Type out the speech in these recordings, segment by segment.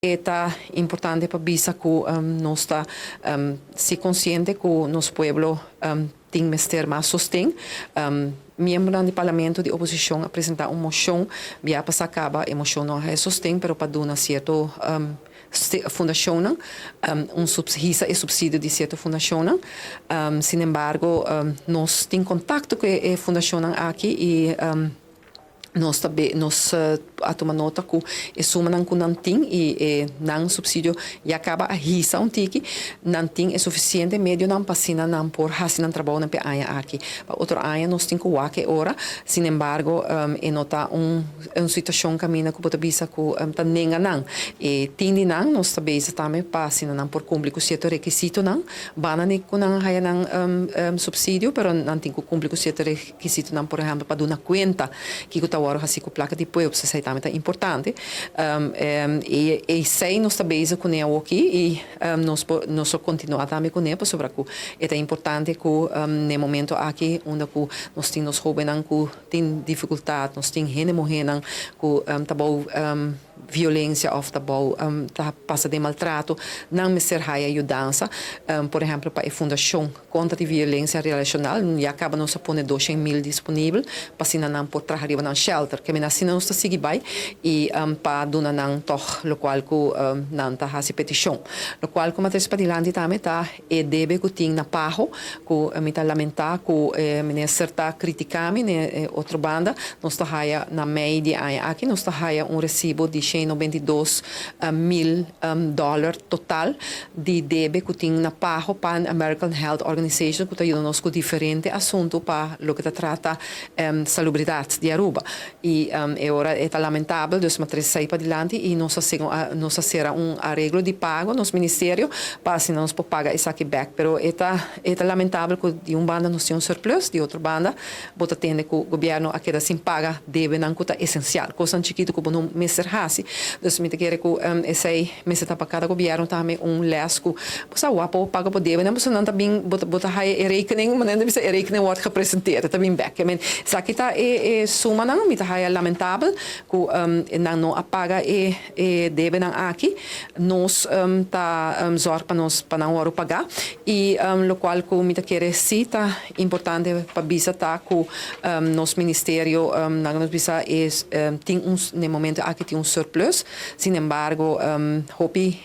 Ta importante pa bisa ku nos ta si konsiente ku nos pueblo tin mester mas sosten. Miembro di parlamento di oposishon a presentá un moshon biaha pasá kaba. E moshon no a sosten, pero pa duna sierto fundashon un hisa e supsidio di sierto fundashon. Sin embargo, nos tin kontakto ku e fundashon aki i nos tambe nos a tuma nota ku e sumanan ku nan tin i e nan supsidio ya kaba a hisa un tiki, nan tin e sufisiente medionan pa asina nan por hasi nan trabou pa aña aki. Pa otro aña nos tin ku wak e ora. Sin embargo, e no ta un situashon kaminda ku bo ta bisa ku ta nenga nan. E tin di nan nos ta bezig tambe pa asina nan por kumpli ku sierto rekisitonan. Banda di ku nan haya nan supsidio, pero nan tin ku kumpli ku sierto rekisitonan, por ehèmpel, pa duna kuenta kiko ta wòrdu hasí ku plaka di pueblo, esei tambe ta importante. I esei nos ta bezig kuné aki i nos kontinuá tambe kuné, pasobra ku ta importante ku na momento aki unda ku nos tin nos hóbennan ku tin difikultat, nos tin hende muhénan ku ta bou violensia òf ta bou ta pasa den maltrato, nan mester haya yudansa. Por ehèmpel, pa e fundashon kontra di violensia relashonal, ya kaba nos a pone 200.000 disponibel pa asina nan por traha riba nan shelter. Ke men asina nos ta sigui bai i pa duna nan toch lokual ku nan ta hasi petishon. Lokual ku m'a trese padilanti tambe ta e debe ku tin na PAHO, ku mi ta lamentá ku minister ta kritiká mi. Na otro banda, nos ta haya na mei di aña aki, nos ta haya un resibo di 192 mil dòler total di debe ku tin na PAHO, Pan American Health Organization, ku ta yuda nos ku diferente asuntu pa loke ta trata salubridat di Aruba. I ora ta lamentabel, dus m'a trese padilanti i nos a sera un areglo di pago, nos ministerio, pa asina nos por paga esaki bèk. Pero ta lamentabel ku di un banda nos tin un surplus, di otro banda, bo ta tende ku gobièrnu a keda sin paga debenan ku ta esensial. Kos chikitu ku no mester hasi. Dus mi ta kere ku esei mester ta pa kada gobièrnu tambe un les ku bo wapo paga bo debe, bo nan ta bin bo ta haya e rekening, maar dan e rekening wordt gepresenteerd, ta bin bèk. Men esaki ta e sumanan, mi ta haya lamentabel ku nan no a paga e debenan aki. Nos ta zorg pa nos pa nan wòrdu paga i lokual ku mi ta kere si ta importante pa bisa ta ku nos ministerio nos bisa tin un na momento aki tin un surplus. Sin embargo, hopi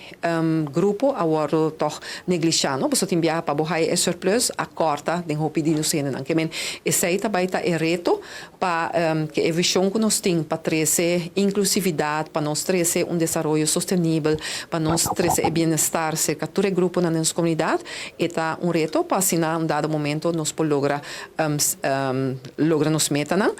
grupo a wòrdu toch neglishá, no? Pasobra tin biaha pa bo haya e surplus a kòrta den hopi di nos hendenan. Ke men esei ta bai ta e reto pa ku e vishon ku nos tin pa trese inklusividat, pa nos trese un desaroyo sostenibel, pa nos trese e bienestar serka tur e gruponan den nos komunidat, ta un reto pa asina un dado momento nos por logra nos metanan.